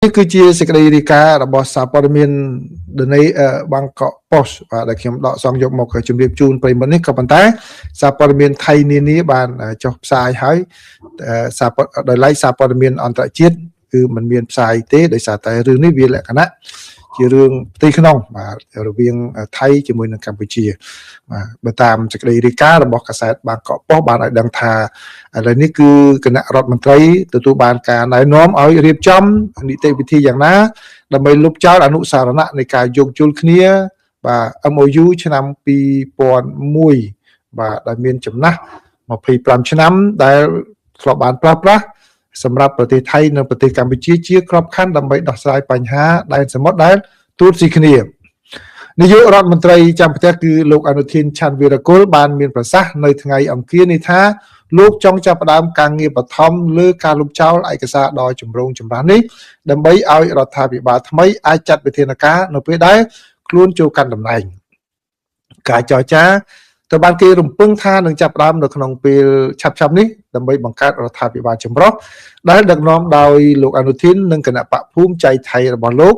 នេះគឺជាសេចក្តីរាយការណ៍របស់សារព័ត៌មាន The Bangkok Post បាទដែលខ្ញុំដកសងយកមកជម្រាបជូនប្រិយមិត្តនេះក៏ប៉ុន្តែសារព័ត៌មានថៃនានាបានចុះផ្សាយហើយសារដោយឡែកសារព័ត៌មានអន្តរជាតិគឺมันមានផ្សាយទេដោយសារតែរឿងនេះវាលក្ខណៈជារឿងផ្ទៃក្នុងបាទរវាងថៃជាមួយនឹងកម្ពុជាបាទបើតាមសេចក្តីរាយការណ៍របស់កាសែតបាងកកប៉ុស្តិ៍បានឲ្យដឹងថាឥឡូវនេះគឺគណៈរដ្ឋមន្ត្រីទទួលបានការណែនាំឲ្យរៀបចំនីតិវិធីយ៉ាងណាដើម្បីលុបចោលអនុសារណៈនៃការយោគយល់គ្នាបាទ MOU ឆ្នាំ2001បាទដែលមានចំណាស់25ឆ្នាំដែលធ្លាប់បានប្រើប្រាស់សម្រាប់ប្រទេសថៃនិងប្រទេសកម្ពុជាជាក្របខ័ណ្ឌដើម្បីដោះស្រាយបញ្ហាដែនសមុទ្រដែលទូតស៊ីគ្នានាយករដ្ឋមន្ត្រីចាំប្រទេសគឺលោកអនុធីនឆាន់វីរគុលបានមានប្រសាសន៍នៅថ្ងៃអង្គារនេះថាលោកចង់ចាប់ផ្ដើមការងារបឋមលើការលុបចោលឯកសារដ៏ចម្រូងចម្រាសនេះដើម្បីឲ្យរដ្ឋាភិបាលថ្មីអាចចាត់វិធានការនៅពេលដែលខ្លួនចូលកាន់តំណែងការចរចាត្រូវបានគេរំពឹងថានឹងចាប់ផ្ដើមនៅក្នុងពេលឆាប់ៗនេះដើម្បីបង្កើតរដ្ឋាភិបាលចម្រុះដែលដឹកនាំដោយលោកអនុធីននិងគណៈបកភូមិចៃថៃរបស់លោក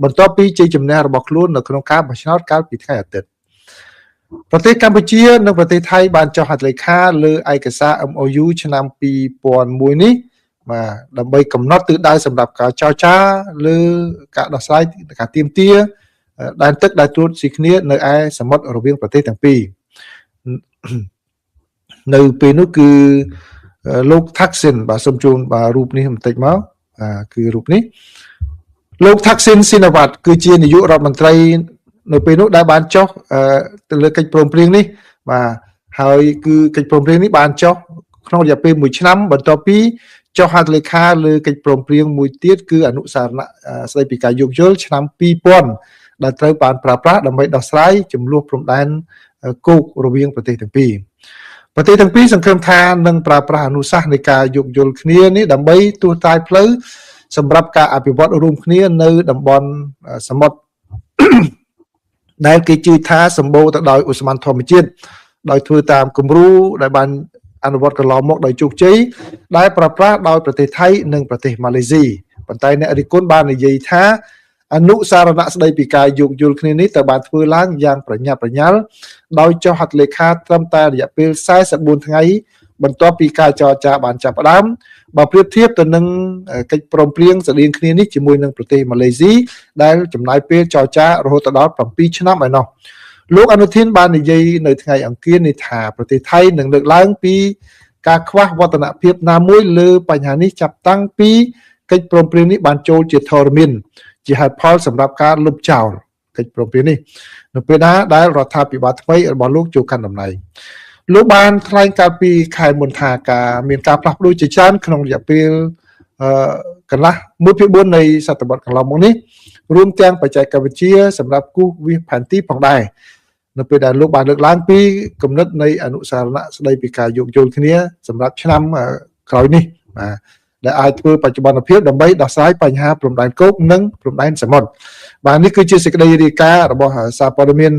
បន្ទាប់ពីជ័យជំនះរបស់ខ្លួននៅក្នុងការបោះឆ្នោតកាលពីថ្ងៃអាទិត្យប្រទេសកម្ពុជានិងប្រទេសថៃបានចុះហត្ថលេខាលើឯកសារ MOU ឆ្នាំ2001នេះបាទដើម្បីកំណត់ទិសដៅសម្រាប់ការចរចាលើការដោះស្រាយការទាមទារដែនទឹកដែលត្រួតស៊ីគ្នានៅឯសមុទ្ររវាងប្រទេសទាំងពីរនៅពេលនោះគឺលោកថាក់ស៊ីនបាទសូមជូនបាទរូបនេះបន្តិចមកគឺរូបនេះលោកថាក់ស៊ីនស៊ីនវ៉ាត់គឺជានាយករដ្ឋមន្ត្រីនៅពេលនោះដែលបានចុះទៅលើកិច្ចព្រមព្រៀងនេះបាទហើយគឺកិច្ចព្រមព្រៀងនេះបានចុះក្នុងរយៈពេល1ឆ្នាំបន្ទាប់ពីចុះហត្ថលេខាលើកិច្ចព្រមព្រៀងមួយទៀតគឺអនុសារណៈស្តីពីការយោគយល់ឆ្នាំ2000ដែលត្រូវបានប្រើប្រាស់ដើម្បីដោះស្រាយចំនួនព្រំដែនគោករវាងប្រទេសទាំងពីរប្រទេសទាំងពីរសង្ឃឹមថានឹងប្រើប្រាស់អនុសាសន៍នៃការយោគយល់គ្នានេះដើម្បីទួតាយផ្លូវសម្រាប់ការអភិវឌ្ឍរួមគ្នានៅតំបន់សមុទ្រដែលគេជឿថាសម្បូរទៅដោយឧស្ម័នធម្មជាតិដោយធ្វើតាមគំរូដែលបានអនុវត្តកន្លងមកដោយជោគជ័យដែលប្រើប្រាស់ដោយប្រទេសថៃនិងប្រទេសម៉ាឡេស៊ីប៉ុន្តែអ្នករិះគន់បាននិយាយថាអនុសារណៈស្តីពីការយោគយល់គ្នានេះត្រូវបានធ្វើឡើងយ៉ាងប្រញាប់ប្រញាល់ដោយចុះហត្ថលេខាត្រឹមតែរយៈពេល44ថ្ងៃបន្ទាប់ពីការចរចាបានចាប់ផ្ដើមបើប្រៀបធៀបទៅនឹងកិច្ចព្រមព្រៀងស្រដៀងគ្នានេះជាមួយនឹងប្រទេសម៉ាឡេស៊ីដែលចំណាយពេលចរចារហូតដល់7ឆ្នាំឯណោះលោកអនុធីនបាននិយាយនៅថ្ងៃអង្គារនេះថាប្រទេសថៃនឹងលើកឡើងពីការខ្វះវឌ្ឍនភាពណាមួយលើបញ្ហានេះចាប់តាំងពីកិច្ចព្រមព្រៀងនេះបានចូលជាធរមានជាហេតុផលសម្រាប់ការលុបចោលកិច្ចព្រមព្រៀងនេះនៅពេលណាដែលរដ្ឋាភិបាលថ្មីរបស់លោកចូលកាន់តំណែងលោកបានថ្លែងកាលពីខែមុនថាការមានការផ្លាស់ប្ដូរជាច្រើនក្នុងរយៈពេលកន្លះ1/4នៃសតវត្សកន្លងមកនេះរួមទាំងបច្ចេកវិទ្យាសម្រាប់គូសវាសផែនទីផងដែរនៅពេលដែលលោកបានលើកឡើងពីគំនិតនៃអនុសារណៈស្តីពីការយោគយល់គ្នាសម្រាប់ឆ្នាំក្រោយនេះបាទដែលអាចធ្វើបច្ចុប្បន្នភាពដើម្បីដោះស្រាយបញ្ហាព្រំដែនគោកនិងព្រំដែនសមុទ្របាទនេះគឺជាសេចក្តីរាយការណ៍របស់សារព័ត៌មាន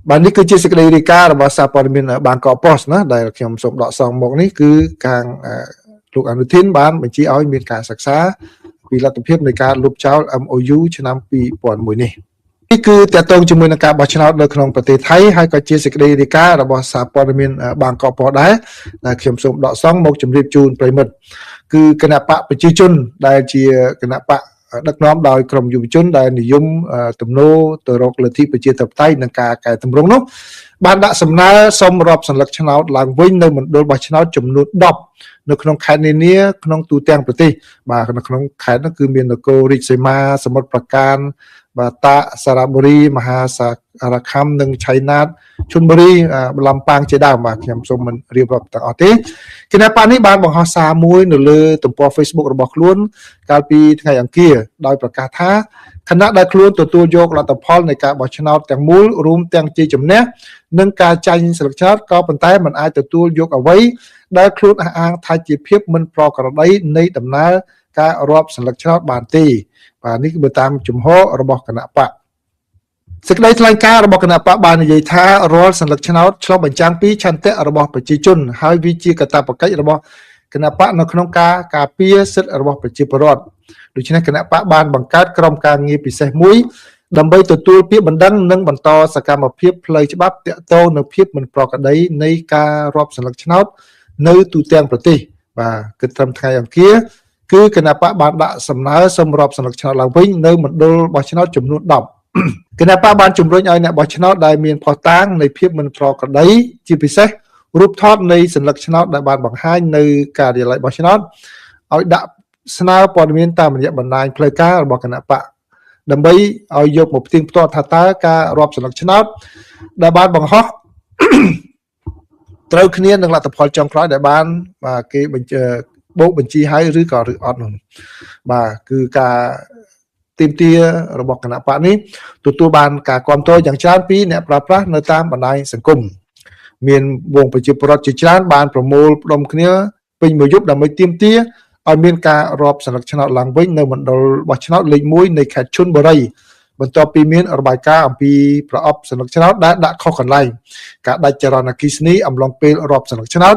បាទនេះគឺជាសេចក្តីរាយការណ៍របស់សារព័ត៌មានបាងកកប៉ុស្តិ៍ណាដែលខ្ញុំសូមដកស្រង់មកនេះគឺខាងលោកអនុធីនបានបញ្ជាឲ្យមានការសិក្សាពីលទ្ធភាពនៃការលុបចោល MOU ឆ្នាំ2001នេះនេះគឺតកតងជាមួយនឹងការបោះឆ្នោតនៅក្នុងប្រទេសថៃហើយក៏ជាសេចក្តីរាយការណ៍របស់សារព័ត៌មានបាងកកប៉ុស្តិ៍ដែរដែលខ្ញុំសូមដកស្រង់មកជម្រាបជូនប្រិមិត្តគឺគណៈបកប្រជាជនដែលជាគណៈបកដឹកនាំដោយក្រមយុវជនដែលនិយមទំនោរទៅរកលទ្ធិប្រជាធិបតេយ្យនិងការកែតម្រង់នោះបានដាក់សំណើសុំរាប់សន្លឹកឆ្នោតឡើងវិញនៅមណ្ឌលបោះឆ្នោតចំនួន10នៅក្នុងខេត្តនានាក្នុងទូទាំងប្រទេសបាទនៅក្នុងខេត្តនោះគឺមាននគររាជសីមាសមុទ្រប្រការបាទតាសារបុរីមហាសារខំនិងឆៃណាតឈុនបុរីលំប៉ាងជាដើមបាទខ្ញុំសូមមិនរៀបរាប់ទាំងអស់ទេគណៈបកនេះបានបង្ហោះសារមួយនៅលើទំព័រ Facebook របស់ខ្លួនកាលពីថ្ងៃអង្គារដោយប្រកាសថាខណៈដែលខ្លួនទទួលយកលទ្ធផលនៃការបោះឆ្នោតទាំងមូលរួមទាំងជ័យជំនះនិងការចាញ់ស្លឹកឆ្នោតក៏ប៉ុន្តែមិនអាចទទួលយកអ្វីដែលខ្លួនអះអាងថាជាភាពមិនប្រក្រតីនៃដំណើរការរាប់សន្លឹកឆ្នោតបានទេបាទនេះគឺបើតាមជំហររបស់គណៈបកសេចក្តីថ្លែងការណ៍របស់គណៈបកបាននិយាយថារាល់សន្លឹកឆ្នោតឆ្លុះបញ្ចាំងពីឆន្ទៈរបស់ប្រជាជនហើយវាជាកាតព្វកិច្ចរបស់ គណបក្សនៅក្នុងការការពារសិទ្ធិរបស់ប្រជាពលរដ្ឋដូច្នេះគណបក្សបានបង្កើតក្រុមការងារពិសេសមួយដើម្បីទទួលពាក្យបណ្ដឹងនិងបន្តសកម្មភាពផ្លូវច្បាប់ទាក់ទងនឹងភាពមិនប្រក្រតីនៃការរាប់សន្លឹកឆ្នោតនៅទូទាំងប្រទេសបាទគិតត្រឹមថ្ងៃអង្គារគឺគណបក្សបានដាក់សំណើសុំរាប់សន្លឹកឆ្នោតឡើងវិញនៅមណ្ឌលបោះឆ្នោតចំនួន10គណបក្សបានជំរុញឲ្យអ្នកបោះឆ្នោតដែលមានភស្តុតាងនៃភាពមិនប្រក្រតីជាពិសេសរូបថតនៃសន្លឹកឆ្នោតដែលបានបង្ហាញនៅការិយាល័យបោះឆ្នោតឲ្យដាក់ស្នើព័ត៌មានតាមរយៈបណ្ដាញផ្លូវការរបស់គណបក្សដើម្បីឲ្យយកមកផ្ទៀងផ្ទាត់ថាតើការរាប់សន្លឹកឆ្នោតដែលបានបង្ហោះត្រូវគ្នានឹងលទ្ធផលចុងក្រោយដែលបានបាទគេបញ្ជាបូកបញ្ជីហើយឬក៏ឬអត់នោះបាទគឺការទាមទាររបស់គណបក្សនេះទទួលបានការគាំទ្រយ៉ាងច្រើនពីអ្នកប្រើប្រាស់នៅតាមបណ្ដាញសង្គមមានវងប្រជាពលរដ្ឋជាច្រើនបានប្រមូលផ្ដុំគ្នាពេញមួយយប់ដើម្បីទាមទារឲ្យមានការរាប់សន្លឹកឆ្នោតឡើងវិញនៅមណ្ឌលបោះឆ្នោតលេខ1នៃខេត្តឈុនបុរីបន្ទាប់ពីមានរបាយការណ៍អំពីប្រអប់សន្លឹកឆ្នោតដែលដាក់ខុសកន្លែងការដាច់ចរន្តអគ្គិសនីអំឡុងពេលរាប់សន្លឹកឆ្នោត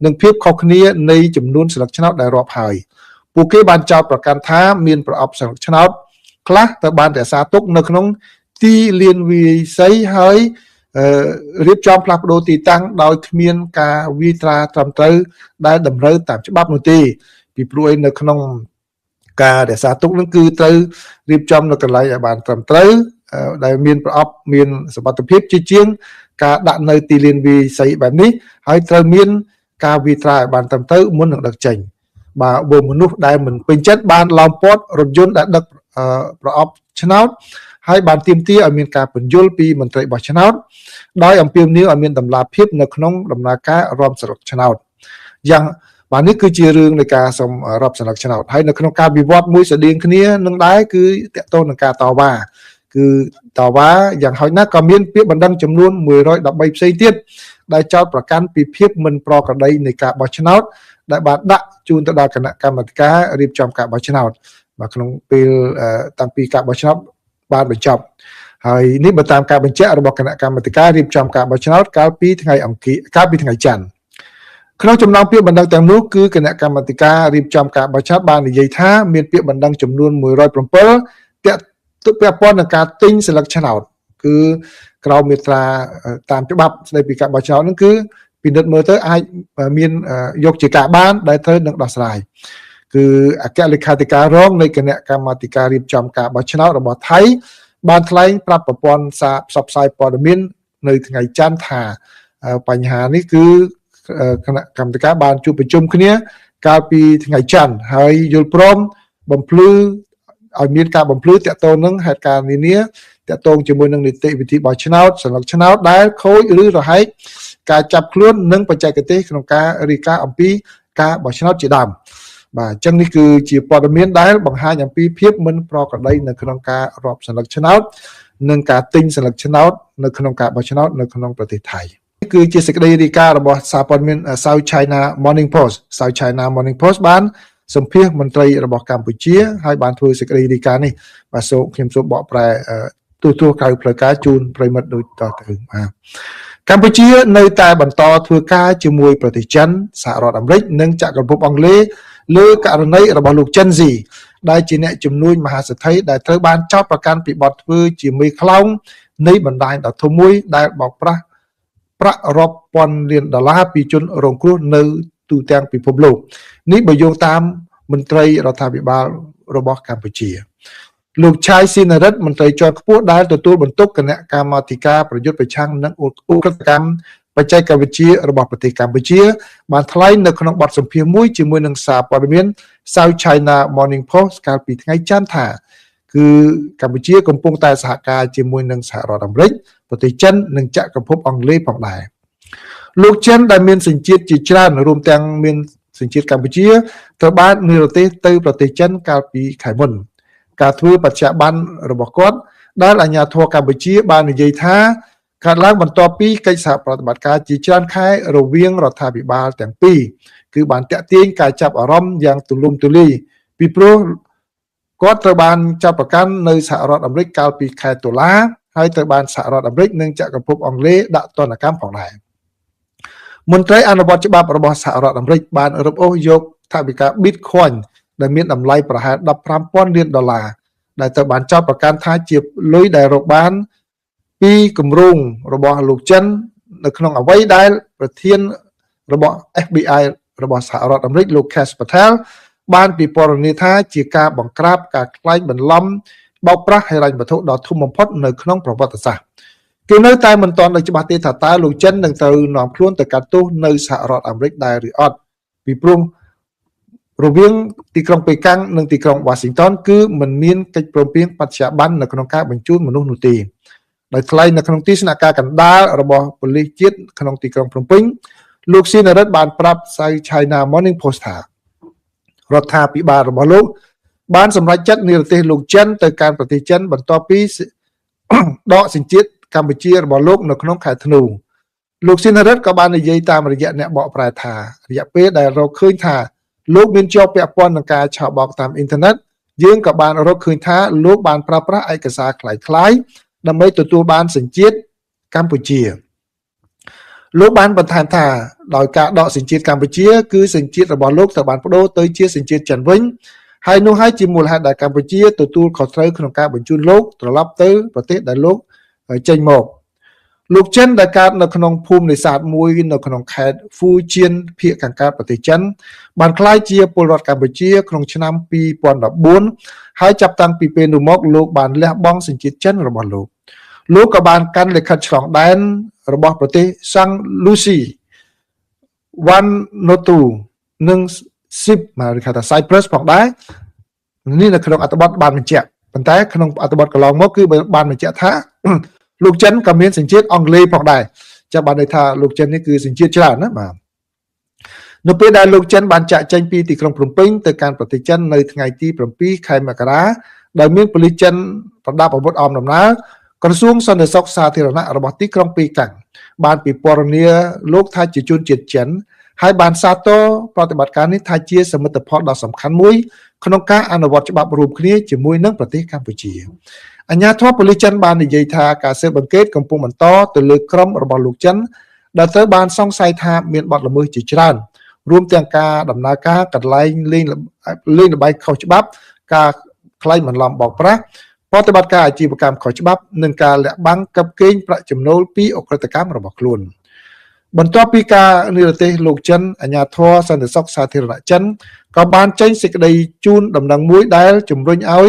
និងភាពខុសគ្នានៃចំនួនសន្លឹកឆ្នោតដែលរាប់ហើយពួកគេបានចោទប្រកាន់ថាមានប្រអប់សន្លឹកឆ្នោតខ្លះត្រូវបានរក្សាទុកនៅក្នុងទីលានវាយសីហើយរៀបចំផ្លាស់ប្ដូរទីតាំងដោយគ្មានការវាយត្រាត្រឹមត្រូវដែលតម្រូវតាមច្បាប់នោះទេពីព្រោះឯនៅក្នុងការរក្សាទុកនឹងគឺត្រូវរៀបចំនៅកន្លែងឲ្យបានត្រឹមត្រូវដែលមានប្រអប់មានសុវត្ថិភាពជាជាងការដាក់នៅទីលានវាយសីបែបនេះហើយត្រូវមានការវាយត្រាឲ្យបានត្រឹមត្រូវមុននឹងដឹកចេញបាទបើមនុស្សដែលមិនពេញចិត្តបានឡោមព័ទ្ធរថយន្តដែលដឹកប្រអប់ឆ្នោតហើយបានទាមទារឲ្យមានការពន្យល់ពីមន្ត្រីបោះឆ្នោតដោយអំពាវនាវឲ្យមានតម្លាភាពនៅក្នុងដំណើរការរាប់សន្លឹកឆ្នោតយ៉ាងបាទនេះគឺជារឿងនៃការសុំរាប់សន្លឹកឆ្នោតហើយនៅក្នុងការវិវត្តមួយស្តៀងគ្នានឹងដែរគឺតកតងនឹងការតវ៉ាគឺតវ៉ាយ៉ាងហោចណាស់ក៏មានពាក្យបណ្ដឹងចំនួន113ផ្សេងទៀតដែលចោទប្រកាន់ពីភាពមិនប្រក្រតីនៃការបោះឆ្នោតដែលបានដាក់ជូនទៅដល់គណៈកម្មាធិការរៀបចំការបោះឆ្នោតបាទក្នុងពេលតាំងពីការបោះឆ្នោតបានបញ្ចប់ហើយនេះបើតាមការបញ្ជាក់របស់គណៈកម្មាធិការរៀបចំការបោះឆ្នោតកាលពីថ្ងៃអង្គារកាលពីថ្ងៃច័ន្ទក្នុងចំណោមពាក្យបណ្ដឹងទាំងនោះគឺគណៈកម្មាធិការរៀបចំការបោះឆ្នោតបាននិយាយថាមានពាក្យបណ្ដឹងចំនួន107ទាក់ពាក់ព័ន្ធនឹងការទិញសន្លឹកឆ្នោតគឺក្រោមមាត្រាតាមច្បាប់ស្តីពីការបោះឆ្នោតហ្នឹងគឺពិនិត្យមើលទៅអាចមានយកជាការបានដែលត្រូវនឹងដោះស្រាយគឺអគ្គលេខាធិការរងនៃគណៈកម្មាធិការរៀបចំការបោះឆ្នោតរបស់ថៃបានថ្លែងប្រាប់ប្រព័ន្ធសារផ្សព្វផ្សាយព័ត៌មាននៅថ្ងៃច័ន្ទថាបញ្ហានេះគឺគណៈកម្មាធិការបានជួបប្រជុំគ្នាកាលពីថ្ងៃច័ន្ទហើយយល់ព្រមបំភ្លឺឲ្យមានការបំភ្លឺទាក់ទងនឹងហេតុការណ៍នានាទាក់ទងជាមួយនឹងនីតិវិធីបោះឆ្នោតសន្លឹកឆ្នោតដែលខូចឬរហែកការចាប់ខ្លួននិងបច្ចេកទេសក្នុងការរាយការណ៍អំពីការបោះឆ្នោតជាដើមបាទអញ្ចឹងនេះគឺជាព័ត៌មានដែលបង្ហាញអំពីភាពមិនប្រក្រតីនៅក្នុងការរាប់សន្លឹកឆ្នោតនិងការទិញសន្លឹកឆ្នោតនៅក្នុងការបោះឆ្នោតនៅក្នុងប្រទេសថៃគឺជាសេចក្តីរាយការណ៍របស់សារព័ត៌មាន South China Morning Post South China Morning Post បានសម្ភាសមន្ត្រីរបស់កម្ពុជាហើយបានធ្វើសេចក្តីរាយការណ៍នេះបាទសូមខ្ញុំសូមបកប្រែទូទួលក្រៅផ្លូវការជូនប្រិមិត្តដូចតទៅបាទកម្ពុជានៅតែបន្តធ្វើការជាមួយប្រទេសចិនសហរដ្ឋអាមេរិកនិងចក្រភពអង់គ្លេសលើករណីរបស់លោកចិនស៊ីដែលជាអ្នកជំនួញមហាសេដ្ឋីដែលត្រូវបានចោទប្រកាន់ពីបទធ្វើជាមេខ្លោងនៃបណ្ដាញដ៏ធំមួយដែលបោកប្រាស់ប្រាក់រាប់ពាន់លានដុល្លារពីជនរងគ្រោះនៅទូទាំងពិភពលោកនេះបើយោងតាមមន្ត្រីរដ្ឋាភិបាលរបស់កម្ពុជាលោកឆាយស៊ីនរិទ្ធមន្ត្រីជាន់ខ្ពស់ដែលទទួលបន្ទុកគណៈកម្មាធិការប្រយុទ្ធប្រឆាំងនឹងឧក្រិដ្ឋកម្មបច្ចេកវិទ្យារបស់ប្រទេសកម្ពុជាបានថ្លែងនៅក្នុងបទសម្ភាសន៍មួយជាមួយនឹងសារព័ត៌មាន South China Morning Post កាលពីថ្ងៃច័ន្ទថាគឺកម្ពុជាកំពុងតែសហការជាមួយនឹងសហរដ្ឋអាមេរិកប្រទេសចិននិងចក្រភពអង់គ្លេសផងដែរលោកចិនដែលមានសញ្ជាតិជាច្រើនរួមទាំងមានសញ្ជាតិកម្ពុជាត្រូវបាននិរទេសទៅប្រទេសចិនកាលពីខែមុនការធ្វើបច្ចៈប័ណ្ណរបស់គាត់ដែលអាជ្ញាធរកម្ពុជាបាននិយាយថាកើតឡើងបន្ទាប់ពីកិច្ចសហប្រតិបត្តិការជាច្រើនខែរវាងរដ្ឋាភិបាលទាំងពីរគឺបានតាក់ទាញការចាប់អារម្មណ៍យ៉ាងទូលំទូលាយពីព្រោះគាត់ត្រូវបានចាប់ប្រកាន់នៅសហរដ្ឋអាមេរិកកាលពីខែតុលាហើយត្រូវបានសហរដ្ឋអាមេរិកនិងចក្រភពអង់គ្លេសដាក់ទណ្ឌកម្មផងដែរ មន្ត្រីអនុវត្តច្បាប់របស់សហរដ្ឋអាមេរិកបានរឹបអូសយកថវិកា Bitcoin ដែលមានតម្លៃប្រហែល15,000លានដុល្លារដែលត្រូវបានចោទប្រកាន់ថាជាលុយដែលរកបានពីគម្រោងរបស់លោកចិននៅក្នុងអ្វីដែលប្រធានរបស់ FBI របស់សហរដ្ឋអាមេរិកលោក Kash Patel បានពិពណ៌នាថាជាការបង្ក្រាបការក្លែងបន្លំបោកប្រាស់ហិរញ្ញវត្ថុដ៏ធំបំផុតនៅក្នុងប្រវត្តិសាស្ត្រគេនៅតែមិនទាន់ដឹងច្បាស់ទេថាតើលោកចិននឹងត្រូវនាំខ្លួនទៅកាត់ទោសនៅសហរដ្ឋអាមេរិកដែរឬអត់ពីព្រោះរវាងទីក្រុងប៉េកាំងនិងទីក្រុងវ៉ាស៊ីនតោនគឺមិនមានកិច្ចព្រមព្រៀងបច្ចុប្បន្ននៅក្នុងការបញ្ជូនមនុស្សនោះទេដោយថ្លែងនៅក្នុងទីស្នាក់ការកណ្ដាលរបស់ប៉ូលីសជាតិក្នុងទីក្រុងភ្នំពេញលោកស៊ីណារិតបានប្រាប់ South China Morning Post ថារដ្ឋាភិបាលរបស់លោកបានសម្រេចចិត្តនិរទេសលោកចិនទៅកាន់ប្រទេសចិនបន្ទាប់ពីដកសញ្ជាតិកម្ពុជារបស់លោកនៅក្នុងខែធ្នូលោកស៊ីណារិតក៏បាននិយាយតាមរយៈអ្នកបកប្រែថារយៈពេលដែលរកឃើញថាលោកមានជាប់ពាក់ព័ន្ធនឹងការឆបោកតាមអ៊ីនធឺណិតយើងក៏បានរកឃើញថាលោកបានប្រើប្រាស់ឯកសារក្លាយៗដើម្បីទទួលបានសញ្ជាតិកម្ពុជាលោកបានបន្ថែមថាដោយការដកសញ្ជាតិកម្ពុជាគឺសញ្ជាតិរបស់លោកត្រូវបានប្ដូរទៅជាសញ្ជាតិចិនវិញហើយនោះហើយជាមូលហេតុដែលកម្ពុជាទទួលខុសត្រូវក្នុងការបញ្ជូនលោកត្រឡប់ទៅប្រទេសដែលលោកចេញមកលោកចិនដែលកើតនៅក្នុងភូមិនេសាទមួយនៅក្នុងខេត្តហ្វូជៀនភាគខាងកើតប្រទេសចិនបានក្លាយជាពលរដ្ឋកម្ពុជាក្នុងឆ្នាំ2014ហើយចាប់តាំងពីពេលនោះមកលោកបានលះបង់សញ្ជាតិចិនរបស់លោកលោកក៏បានកាន់លិខិតឆ្លងដែនរបស់ប្រទេសសាំងលូស៊ីវ៉ាន់ណូទូនិងស៊ីបមកគេថា Cyprus ផងដែរនេះនៅក្នុងអត្ថបទបានបញ្ជាក់ប៉ុន្តែក្នុងអត្ថបទកន្លងមកគឺបានបញ្ជាក់ថាលោកចិនក៏មានសញ្ជាតិអង់គ្លេសផងដែរចាំបានន័យថាលោកចិននេះគឺសញ្ជាតិច្រើនណាបាទនៅពេលដែលលោកចិនបានចាក់ចេញពីទីក្រុងភ្នំពេញទៅកាន់ប្រទេសចិននៅថ្ងៃទី7ខែមករាដោយមានប៉ូលីសចិនប្រដាប់អាវុធអមដំណើរក្រសួងសន្តិសុខសាធារណៈរបស់ទីក្រុងប៉េកាំងបានពិពណ៌នាលោកថាជាជនជាតិចិនហើយបានសាទរប្រតិបត្តិការនេះថាជាសមិទ្ធផលដ៏សំខាន់មួយក្នុងការអនុវត្តច្បាប់រួមគ្នាជាមួយនឹងប្រទេសកម្ពុជាអាជ្ញាធរប៉ូលីសចិនបាននិយាយថាការស៊ើបអង្កេតកំពុងបន្តទៅលើក្រុមរបស់លោកចិនដែលត្រូវបានសង្ស័យថាមានបទល្មើសជាច្រើនរួមទាំងការដំណើរការកន្លែងលេងល្បែងខុសច្បាប់ការក្លែងបន្លំបោកប្រាស់ប្រតិបត្តិការអាជីវកម្មខុសច្បាប់និងការលាក់បាំងកឹបកេងប្រាក់ចំណូលពីឧក្រិដ្ឋកម្មរបស់ខ្លួនបន្ទាប់ពីការនិរទេសលោកចិនអាជ្ញាធរសន្តិសុខសាធារណៈចិនក៏បានចេញសេចក្តីជូនដំណឹងមួយដែលជំរុញឲ្យ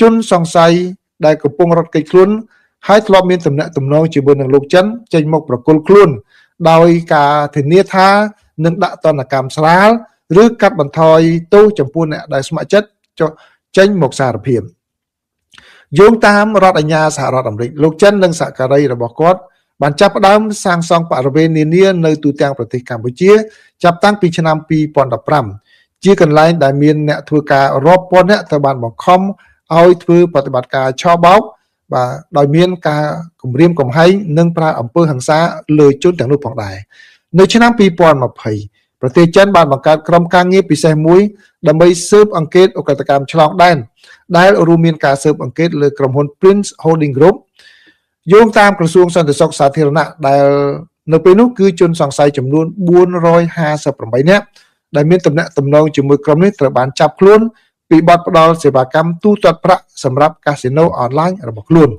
ជនសង្ស័យដែលកំពុងរត់គេចខ្លួនហើយធ្លាប់មានទំនាក់ទំនងជាមួយនឹងលោកចិនចេញមកប្រគល់ខ្លួនដោយការធានាថានឹងដាក់ទណ្ឌកម្មស្រាលឬកាត់បន្ថយទោសចំពោះអ្នកដែលស្ម័គ្រចិត្តចេញមកសារភាពយោងតាមរដ្ឋអាជ្ញាសហរដ្ឋអាមេរិកលោកចិននិងសហការីរបស់គាត់បានចាប់ផ្ដើមសាងសង់បរិវេណនានានៅទូទាំងប្រទេសកម្ពុជាចាប់តាំងពីឆ្នាំ2015ជាកន្លែងដែលមានអ្នកធ្វើការរាប់ពាន់នាក់ត្រូវបានបង្ខំឲ្យធ្វើប្រតិបត្តិការឆបោកបាទដោយមានការគំរាមកំហែងនិងប្រើអំពើហិង្សាលើជនទាំងនោះផងដែរនៅឆ្នាំ2020ប្រទេសចិនបានបង្កើតក្រុមការងារពិសេសមួយដើម្បីស៊ើបអង្កេតឧក្រិដ្ឋកម្មឆ្លងដែនដែលរួមមានការស៊ើបអង្កេតលើក្រុមហ៊ុន Prince Holding Group យោងតាមក្រសួងសន្តិសុខសាធារណៈដែលនៅពេលនោះគឺជនសង្ស័យចំនួន458នាក់ដែលមានទំនាក់ទំនងជាមួយក្រុមនេះត្រូវបានចាប់ខ្លួនពីបទផ្ដល់សេវាកម្មទូទាត់ប្រាក់សម្រាប់កាស៊ីណូអនឡាញរបស់ខ្លួន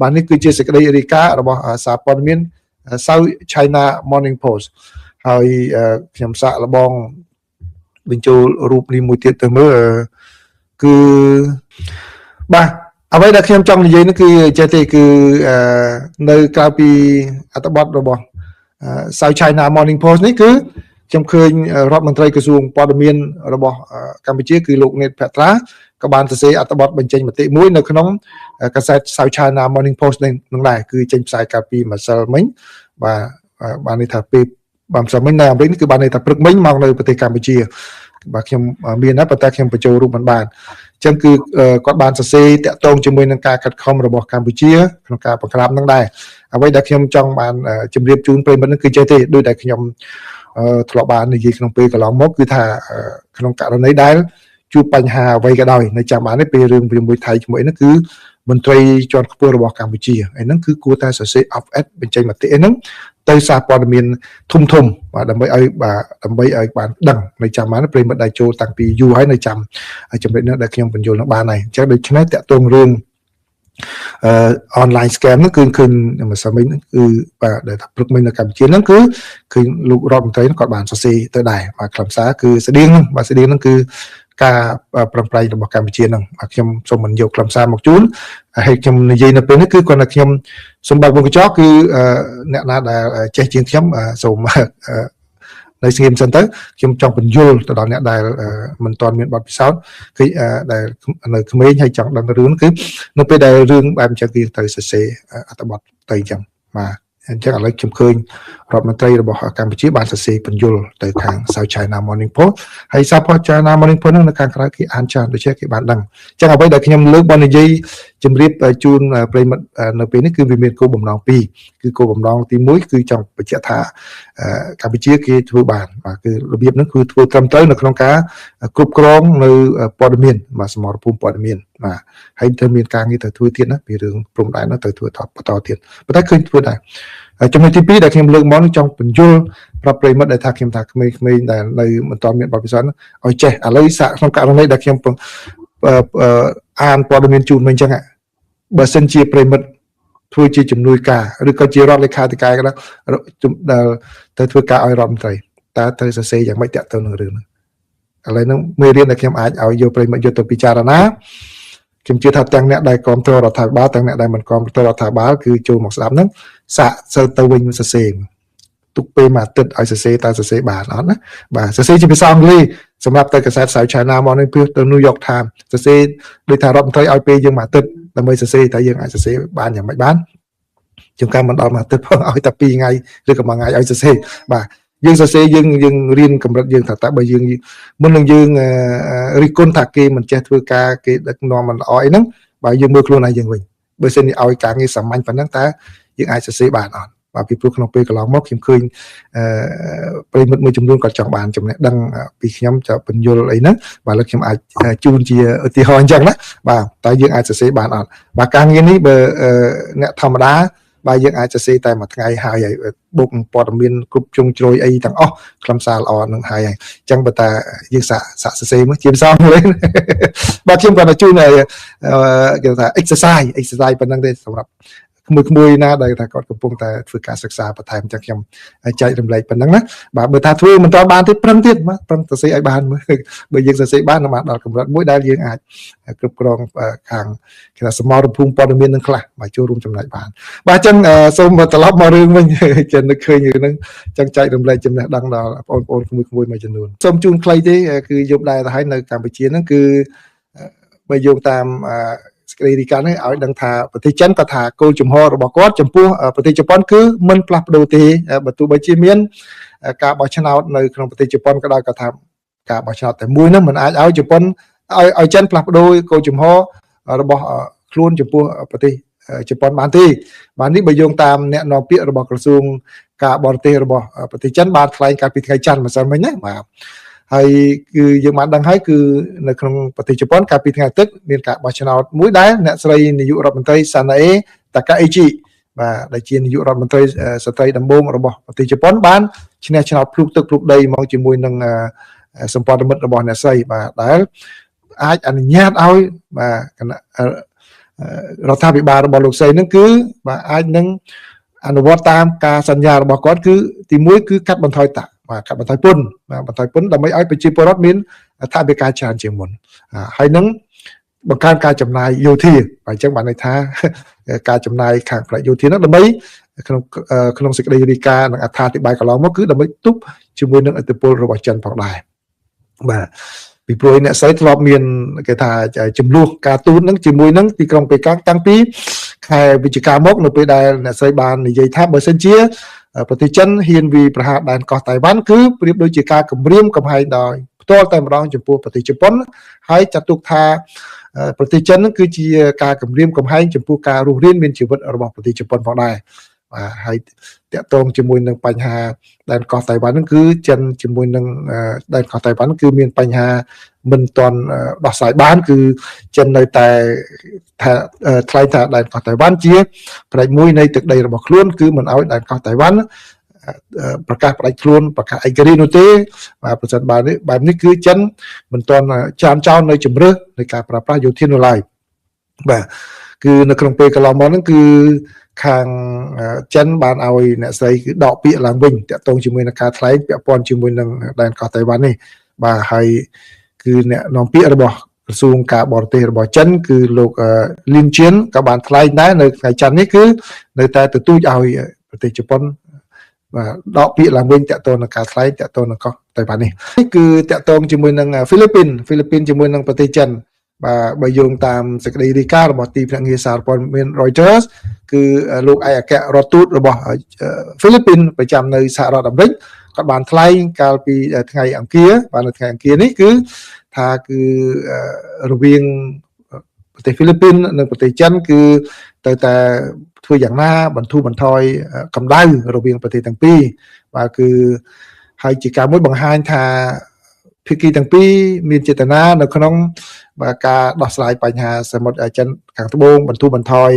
បាទនេះគឺជាសេចក្តីរាយការណ៍របស់សារព័ត៌មាន South China Morning Post ហើយខ្ញុំសាកល្បងបញ្ចូលរូបនេះមួយទៀតទៅមើលគឺបាទអ្វីដែលខ្ញុំចង់និយាយនោះគឺចេះទេគឺនៅក្រៅពីអត្ថបទរបស់ South China Morning Post នេះគឺខ្ញុំឃើញរដ្ឋមន្ត្រីក្រសួងព័ត៌មានរបស់កម្ពុជាគឺលោកនេតភត្រាក៏បានសរសេរអត្ថបទបញ្ចេញមតិមួយនៅក្នុងកាសែត South China Morning Post នឹងដែរគឺចេញផ្សាយកាលពីម្សិលមិញបាទបានន័យថាពេលបាទម្សិលមិញនៅអាមេរិកនេះគឺបានន័យថាព្រឹកមិញមកនៅប្រទេសកម្ពុជាបាទខ្ញុំមានណាប៉ុន្តែខ្ញុំបញ្ចូលរូបមិនបានអញ្ចឹងគឺគាត់បានសរសេរតាក់ទងជាមួយនឹងការខិតខំរបស់កម្ពុជាក្នុងការបង្ក្រាបនឹងដែរអ្វីដែលខ្ញុំចង់បានជម្រាបជូនប្រិយមិត្តនឹងគឺចេះទេដោយដែលខ្ញុំធ្លាប់បាននិយាយក្នុងពេលកន្លងមកគឺថាក្នុងករណីដែលជួបបញ្ហាអ្វីក៏ដោយនៅចាំបានទេពេលរឿងជាមួយថៃជាមួយហ្នឹងគឺមន្ត្រីជាន់ខ្ពស់របស់កម្ពុជាឯហ្នឹងគឺគួរតែសរសេរ off-ed បញ្ចេញមតិឯហ្នឹង ទៅសារព័ត៌មានធំធំបាទដើម្បីឲ្យបាទដើម្បីឲ្យបានដឹងនៅចាំបានប្រិមិត្តដែលចូលតាំងពីយូរហើយនៅចាំចំណុចនេះដែលខ្ញុំបញ្យល់នឹងបានហើយអញ្ចឹងដូច្នេះតាក់ទងរឿងអឺ online scam ហ្នឹងគឺឃើញម្សិលមិញហ្នឹងគឺបាទដែលថាព្រឹកមិញនៅកម្ពុជាហ្នឹងគឺឃើញលោករដ្ឋមន្ត្រីគាត់បានសរសេរទៅដែរបាទខ្លឹមសារគឺស្តៀងហ្នឹងបាទស្តៀងហ្នឹងគឺការប្រឹងប្រែងរបស់កម្ពុជាហ្នឹងបាទខ្ញុំសូមមិនយកខ្លឹមសារមកជូនហើយខ្ញុំនិយាយនៅពេលនេះគឺគាត់ថាខ្ញុំសូមបើកវងកញ្ចក់គឺអ្នកណាដែលចេះជាងខ្ញុំសូមនៅស្ងៀមសិនទៅខ្ញុំចង់បញ្យល់ទៅដល់អ្នកដែលមិនទាន់មានបទពិសោធន៍គឺដែលនៅក្មេងហើយចង់ដឹងរឿងគឺនៅពេលដែលរឿងបែបអញ្ចឹងគឺត្រូវសរសេរអត្ថបទទៅអញ្ចឹងបាទអញ្ចឹងឥឡូវខ្ញុំឃើញរដ្ឋមន្ត្រីរបស់កម្ពុជាបានសរសេរបញ្យល់ទៅខាង South China Morning Post ហើយ South China Morning Post ហ្នឹងនៅខាងក្រៅគេអានច្រើនដូច្នេះគេបានដឹងអញ្ចឹងអ្វីដែលខ្ញុំលើកបននិយាយជម្រាបជូនប្រិមិត្តនៅពេលនេះគឺវាមានគោលបំណងពីរគឺគោលបំណងទី1គឺចង់បញ្ជាក់ថាកម្ពុជាគេធ្វើបានបាទគឺរបៀបហ្នឹងគឺធ្វើត្រឹមត្រូវនៅក្នុងការគ្រប់គ្រងនៅព័ត៌មានបាទសមរភូមិព័ត៌មានបាទហើយត្រូវមានការងារទៅធ្វើទៀតណាពីរឿងព្រំដែនហ្នឹងត្រូវធ្វើបន្តទៀតប៉ុន្តែឃើញធ្វើដែរចំណុចទី2ដែលខ្ញុំលើកមកចង់បញ្យល់ប្រាប់ប្រិមិត្តដែលថាខ្ញុំថាក្មេងៗដែលនៅមិនទាន់មានបទពិសោធន៍ឲ្យចេះឥឡូវសាកក្នុងករណីដែលខ្ញុំអានព័ត៌មានជូនមកអញ្ចឹងបើសិនជាប្រិមិត្តធ្វើជាជំនួយការឬក៏ជារដ្ឋលេខាធិការក៏ដោយដែលទៅធ្វើការឲ្យរដ្ឋមន្ត្រីតើត្រូវសរសេរយ៉ាងម៉េចតាក់ទងនឹងរឿងហ្នឹងឥឡូវហ្នឹងមេរៀនដែលខ្ញុំអាចឲ្យយកប្រិមិត្តយកទៅពិចារណាខ្ញុំជឿថាទាំងអ្នកដែលគ្រប់គ្រងរដ្ឋាភិបាលទាំងអ្នកដែលមិនគ្រប់គ្រងរដ្ឋាភិបាលគឺចូលមកស្ដាប់ហ្នឹងសាកសើទៅវិញសរសេរទុកពេលមួយអាទិត្យឲ្យសរសេរតើសរសេរបានអត់ណាបាទសរសេរជាភាសាអង់គ្លេសសម្រាប់ទៅកាសែត South China Morning Post ទៅ New York Times សរសេរដូចថារដ្ឋមន្ត្រីឲ្យពេលយើងមួយអាទិត្យដើម្បីសរសេរតើយើងអាចសរសេរបានយ៉ាងម៉េចបានជួនកាលមិនដល់មួយអាទិត្យផងឲ្យតែ2ថ្ងៃឬក៏មួយថ្ងៃឲ្យសរសេរបាទយើងសរសេរយើងយើងរៀនកម្រិតយើងថាតើបើយើងមុននឹងយើងរិះគន់ថាគេមិនចេះធ្វើការគេដឹកនាំមិនល្អអីហ្នឹងបើយើងមើលខ្លួនឯងយើងវិញបើសិនជាឲ្យការងារសាមញ្ញប៉ុណ្ណឹងតើយើងអាចសរសេរបានអត់បាទពីព្រោះក្នុងពេលកន្លងមកខ្ញុំឃើញអឺប្រិមិត្តមួយចំនួនគាត់ចង់បានចំណេះដឹងពីខ្ញុំจะបញ្យល់អីហ្នឹងបាទលើខ្ញុំអាចជូនជាឧទាហរណ៍អញ្ចឹងណាបាទតើយើងអាចសរសេរបានអត់បាទការងារនេះបើអ្នកធម្មតាបាទយើងអាចសរសេរតែមួយថ្ងៃហើយហើយបុកព័ត៌មានគ្រប់ជ្រុងជ្រោយអីទាំងអស់ខ្លឹមសារល្អនឹងហើយហើយអញ្ចឹងបើតាយើងសាកសាកសរសេរមើលជាភាសាអង់គ្លេសបាទខ្ញុំគាត់ទៅជូនឲ្យគេថា exercise ប៉ុណ្្នឹងទេសម្រាប់ក្មួយៗណាដែលថាគាត់កំពុងតែធ្វើការសិក្សាបន្ថែមអញ្ចឹងខ្ញុំចែករំលែកប៉ុណ្្នឹងណាបាទបើថាធ្វើមិនទាន់បានទេប្រឹងទៀតបាទប្រឹងសរសេរឲ្យបានមើលបើយើងសរសេរបាននឹងបានដល់កម្រិតមួយដែលយើងអាចគ្រប់គ្រងខាងគេថាសមរភូមិព័ត៌មាននឹងខ្លះបាទចូលរួមចំណែកបានបាទអញ្ចឹងសូមត្រឡប់មករឿងវិញចឹងនឹកឃើញរឿងហ្នឹងចឹងចែករំលែកចំណេះដឹងដល់បងប្អូនក្មួយៗមួយចំនួនសូមជូនខ្លីទេគឺយប់ដែរទៅហើយនៅកម្ពុជាហ្នឹងគឺបើយោងតាមសេចក្តីរាយការណ៍នេះឲ្យដឹងថាប្រទេសចិនក៏ថាគោលជំហររបស់គាត់ចំពោះប្រទេសជប៉ុនគឺមិនផ្លាស់ប្ដូរទេបើទោះបីជាមានការបោះឆ្នោតនៅក្នុងប្រទេសជប៉ុនក៏ដោយក៏ថាការបោះឆ្នោតតែមួយហ្នឹងមិនអាចឲ្យជប៉ុនឲ្យចិនផ្លាស់ប្ដូរគោលជំហររបស់ខ្លួនចំពោះប្រទេសជប៉ុនបានទេបាទនេះបើយោងតាមអ្នកនាំពាក្យរបស់ក្រសួងការបរទេសរបស់ប្រទេសចិនបានថ្លែងកាលពីថ្ងៃច័ន្ទម្សិលមិញណាបាទហើយគឺយើងបានដឹងហើយគឺនៅក្នុងប្រទេសជប៉ុនកាលពីថ្ងៃអាទិត្យមានការបោះឆ្នោតមួយដែលអ្នកស្រីនាយករដ្ឋមន្ត្រីសាណាអេតាកាអេជីបាទដែលជានាយករដ្ឋមន្ត្រីស្ត្រីដំបូងរបស់ប្រទេសជប៉ុនបានឈ្នះឆ្នោតភ្លុកទឹកភ្លុកដីមកជាមួយនឹងសម្ព័ន្ធមិត្តរបស់អ្នកស្រីបាទដែលអាចអនុញ្ញាតឲ្យបាទគណៈរដ្ឋាភិបាលរបស់លោកស្រីនឹងគឺបាទអាចនឹងអនុវត្តតាមការសន្យារបស់គាត់គឺទី1គឺកាត់បន្ថយតាក់បាទកាត់បន្ថយពន្ធបាទបន្ថយពន្ធដើម្បីឲ្យប្រជាពលរដ្ឋមានថវិកាច្រើនជាងមុនហើយនឹងបង្កើនការចំណាយយោធាបាទអញ្ចឹងបានន័យថាការចំណាយខាងផ្នែកយោធានោះដើម្បីក្នុងសេចក្តីរាយការណ៍និងអត្ថាធិប្បាយកន្លងមកគឺដើម្បីទប់ជាមួយនឹងឥទ្ធិពលរបស់ចិនផងដែរបាទពីព្រោះអ្នកស្រីធ្លាប់មានគេថាចំនួនការទូតនឹងជាមួយនឹងទីក្រុងប៉េកាំងតាំងពីខែវិច្ឆិកាមកនៅពេលដែលអ្នកស្រីបាននិយាយថាបើសិនជាប្រទេសចិនហ៊ានវាយប្រហារដែនកោះតៃវ៉ាន់គឺប្រៀបដូចជាការគំរាមកំហែងដោយផ្ទាល់តែម្ដងចំពោះប្រទេសជប៉ុនហើយចាត់ទុកថាប្រទេសចិនគឺជាការគំរាមកំហែងចំពោះការរស់រានមានជីវិតរបស់ប្រទេសជប៉ុនផងដែរបាទហើយតាក់ទងជាមួយនឹងបញ្ហាដែនកោះតៃវ៉ាន់ហ្នឹងគឺចិនជាមួយនឹងដែនកោះតៃវ៉ាន់គឺមានបញ្ហាមិនទាន់ដោះស្រាយបានគឺចិននៅតែថាថ្លែងថាដែនកោះតៃវ៉ាន់ជាផ្នែកមួយនៃទឹកដីរបស់ខ្លួនគឺមិនឲ្យដែនកោះតៃវ៉ាន់ ប្រកាសផ្ដាច់ខ្លួនប្រកាសឯករាជ្យនោះទេបាទប្រសិនបើនេះបែបនេះគឺចិនមិនទាន់ចានចោលនៅជំរើសនៃការប្រើប្រាស់យោធានោះឡើយបាទគឺនៅក្នុងពេលកន្លងមកហ្នឹងគឺខាងចិនបានឲ្យអ្នកស្រីគឺដកពាក្យឡើងវិញតាក់ទងជាមួយនឹងការថ្លែងពាក់ព័ន្ធជាមួយនឹងដែនកោះតៃវ៉ាន់នេះបាទហើយគឺអ្នកនាំពាក្យរបស់ក្រសួងការបរទេសរបស់ចិនគឺលោកលីនជៀនក៏បានថ្លែងដែរនៅថ្ងៃច័ន្ទនេះគឺនៅតែទទូចឲ្យប្រទេសជប៉ុនបាទដកពាក្យឡើងវិញតាក់ទងនឹងការថ្លែងតាក់ទងនឹងកោះតៃវ៉ាន់នេះគឺតាក់ទងជាមួយនឹងហ្វីលីពីនហ្វីលីពីនជាមួយនឹងប្រទេសចិនបាទបើយោងតាមសេចក្តីរាយការណ៍របស់ទីភ្នាក់ងារសារព័ត៌មាន Reuters គឺលោកឯកអគ្គរដ្ឋទូតរបស់ហ្វីលីពីនប្រចាំនៅសហរដ្ឋអាមេរិកគាត់បានថ្លែងកាលពីថ្ងៃអង្គារបាទនៅថ្ងៃអង្គារនេះគឺថាគឺរវាងប្រទេសហ្វីលីពីននិងប្រទេសចិនគឺត្រូវតែធ្វើយ៉ាងណាបន្ធូរបន្ថយកម្ដៅរវាងប្រទេសទាំងពីរបាទគឺហើយជាការមួយបង្ហាញថាភាគីទាំងពីរមានចេតនានៅក្នុងបាទការដោះស្រាយបញ្ហាសមុទ្រចិនខាងត្បូងបន្ធូរបន្ថយ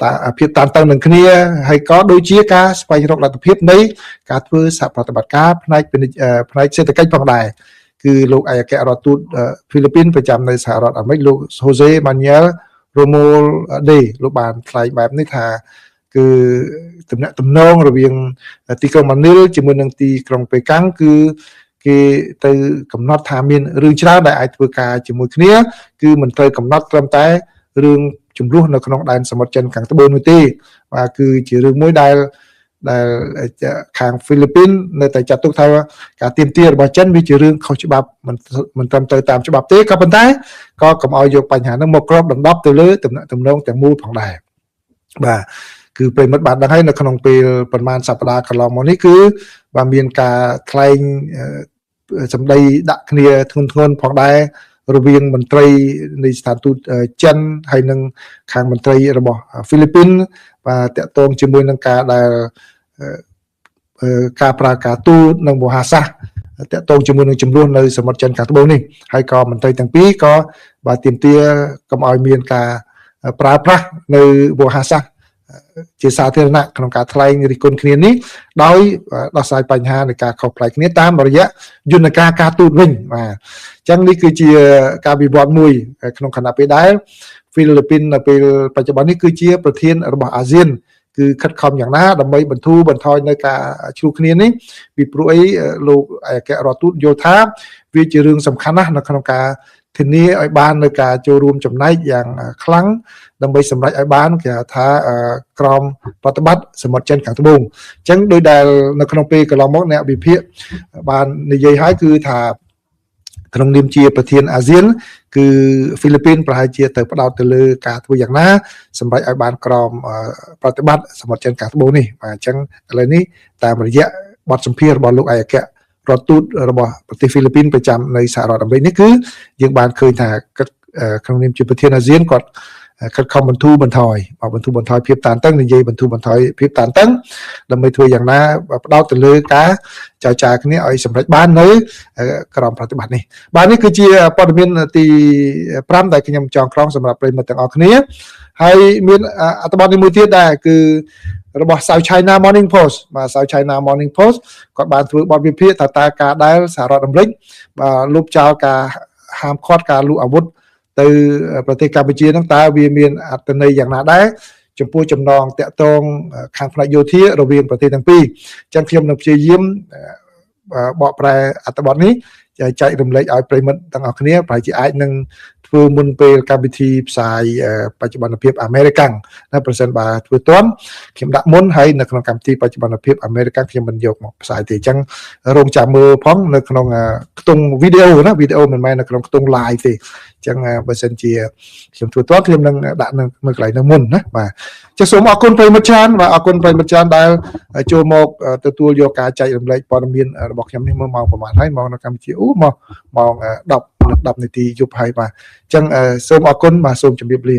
តាភាពតានតឹងនឹងគ្នាហើយក៏ដូចជាការស្វែងរកលទ្ធភាពនៃការធ្វើសហប្រតិបត្តិការផ្នែកផ្នែកសេដ្ឋកិច្ចផងដែរគឺលោកឯកអគ្គរដ្ឋទូតហ្វីលីពីនប្រចាំនៅសហរដ្ឋអាមេរិកលោកហូសេម៉ាញ៉ែលរ៉ូម៉ូលដេលោកបានថ្លែងបែបនេះថាគឺទំនាក់ទំនងរវាងទីក្រុងម៉ានីលជាមួយនឹងទីក្រុងប៉េកាំងគឺគេទៅកំណត់ថាមានរឿងច្រើនដែលអាចធ្វើការជាមួយគ្នាគឺមិនត្រូវកំណត់ត្រឹមតែរឿងចំនួននៅក្នុងដែនសមុទ្រចិនខាងត្បូងនោះទេបាទគឺជារឿងមួយដែលខាងហ្វីលីពីននៅតែចាត់ទុកថាការទាមទាររបស់ចិនវាជារឿងខុសច្បាប់មិនត្រឹមត្រូវតាមច្បាប់ទេក៏ប៉ុន្តែក៏កុំឲ្យយកបញ្ហាហ្នឹងមកគ្របដណ្ដប់ទៅលើទំនាក់ទំនងទាំងមូលផងដែរបាទគឺប្រិមិត្តបានដឹងហើយនៅក្នុងពេលប្រហែលសប្តាហ៍កន្លងមកនេះគឺបាទមានការថ្លែងសម្ដីដាក់គ្នាធ្ងន់ធ្ងរផងដែររវាងមន្ត្រីនៃស្ថានទូតចិនហើយនិងខាងមន្ត្រីរបស់ហ្វីលីពីនបាទតាក់ទងជាមួយនឹងការដែលការប្រើការទូតនិងវោហារសាស្ត្រតាក់ទងជាមួយនឹងចំនួននៅសមុទ្រចិនខាងត្បូងនេះហើយក៏មន្ត្រីទាំងពីរក៏បាទទាមទារកុំឲ្យមានការប្រើប្រាស់នៅវោហារសាស្ត្រជាសាធារណៈក្នុងការថ្លែងរិះគន់គ្នានេះដោយដោះស្រាយបញ្ហានៃការខុសប្លែកគ្នាតាមរយៈយន្តការការទូតវិញបាទអញ្ចឹងនេះគឺជាការវិវត្តមួយក្នុងខណៈពេលដែលហ្វីលីពីននៅពេលបច្ចុប្បន្ននេះគឺជាប្រធានរបស់អាស៊ានគឺខិតខំយ៉ាងណាដើម្បីបន្ធូរបន្ថយនៅការឆ្លោះគ្នានេះពីព្រោះអីលោកឯកអគ្គរដ្ឋទូតយល់ថាវាជារឿងសំខាន់ណាស់នៅក្នុងការធានាឲ្យបាននៅការចូលរួមចំណែកយ៉ាងខ្លាំងដើម្បីសម្រេចឲ្យបានគេហៅថាក្រមប្រតិបត្តិសមុទ្រចិនខាងត្បូងអញ្ចឹងដោយដែលនៅក្នុងពេលកន្លងមកអ្នកវិភាគបាននិយាយហើយគឺថាក្នុងនាមជាប្រធានអាស៊ានគឺហ្វីលីពីនប្រហែលជាទៅផ្ដោតទៅលើការធ្វើយ៉ាងណាសម្រេចឲ្យបានក្រមប្រតិបត្តិសមុទ្រចិនខាងត្បូងនេះបាទអញ្ចឹងឥឡូវនេះតាមរយៈបទសម្ភាសន៍របស់លោកឯកអគ្គរដ្ឋទូតរបស់ប្រទេសហ្វីលីពីនប្រចាំនៅសហរដ្ឋអាមេរិកនេះគឺយើងបានឃើញថាក្នុងនាមជាប្រធានអាស៊ានគាត់ខិតខំបន្ធូរបន្ថយបន្ធូរបន្ថយភាពតានតឹងនិយាយបន្ធូរបន្ថយភាពតានតឹងដើម្បីធ្វើយ៉ាងណាផ្ដោតទៅលើការចរចាគ្នាឲ្យសម្រេចបាននៅក្រមប្រតិបត្តិនេះបាទនេះគឺជាព័ត៌មានទី5ដែលខ្ញុំចងក្រងសម្រាប់ប្រិយមិត្តទាំងអស់គ្នាហើយមានអត្ថបទនេះមួយទៀតដែរគឺរបស់ South China Morning Post បាទ South China Morning Post គាត់បានធ្វើបទវិភាគថាតើការដែលសហរដ្ឋអាមេរិកបាទលុបចោលការហាមឃាត់ការលក់អាវុធទៅប្រទេសកម្ពុជានឹងតើវាមានអត្ថន័យយ៉ាងណាដែរចំពោះចំណងតាក់ទងខាងផ្នែកយោធារវាងប្រទេសទាំងពីរអញ្ចឹងខ្ញុំនឹងព្យាយាមបកប្រែអត្ថបទនេះចែករំលែកឲ្យប្រិមិត្តទាំងអស់គ្នាប្រហែលជាអាចនឹងធ្វើមុនពេលកម្មវិធីផ្សាយបច្ចុប្បន្នភាពអាមេរិកាំងណាប្រសិនបើធ្វើទាន់ខ្ញុំដាក់មុនហើយនៅក្នុងកម្មវិធីបច្ចុប្បន្នភាពអាមេរិកាំងខ្ញុំមិនយកមកផ្សាយទេអញ្ចឹងរងចាំមើលផងនៅក្នុងខ្ទង់វីដេអូណាវីដេអូមិនមែននៅក្នុងខ្ទង់ live ទេអញ្ចឹងបើសិនជាខ្ញុំធ្វើទាន់ខ្ញុំនឹងដាក់នៅកន្លែងនោះមុនណាបាទចាសសូមអរគុណប្រិយមិត្តច្រើនបាទអរគុណប្រិយមិត្តច្រើនដែលចូលមកទទួលយកការចែករំលែកព័ត៌មានរបស់ខ្ញុំនេះមើលម៉ោងប្រហែលហើយម៉ោងនៅកម្ពុជាអូមកម៉ោង10 10នាទីយប់ហើយបាទអញ្ចឹងសូមអរគុណបាទសូមជម្រាបលា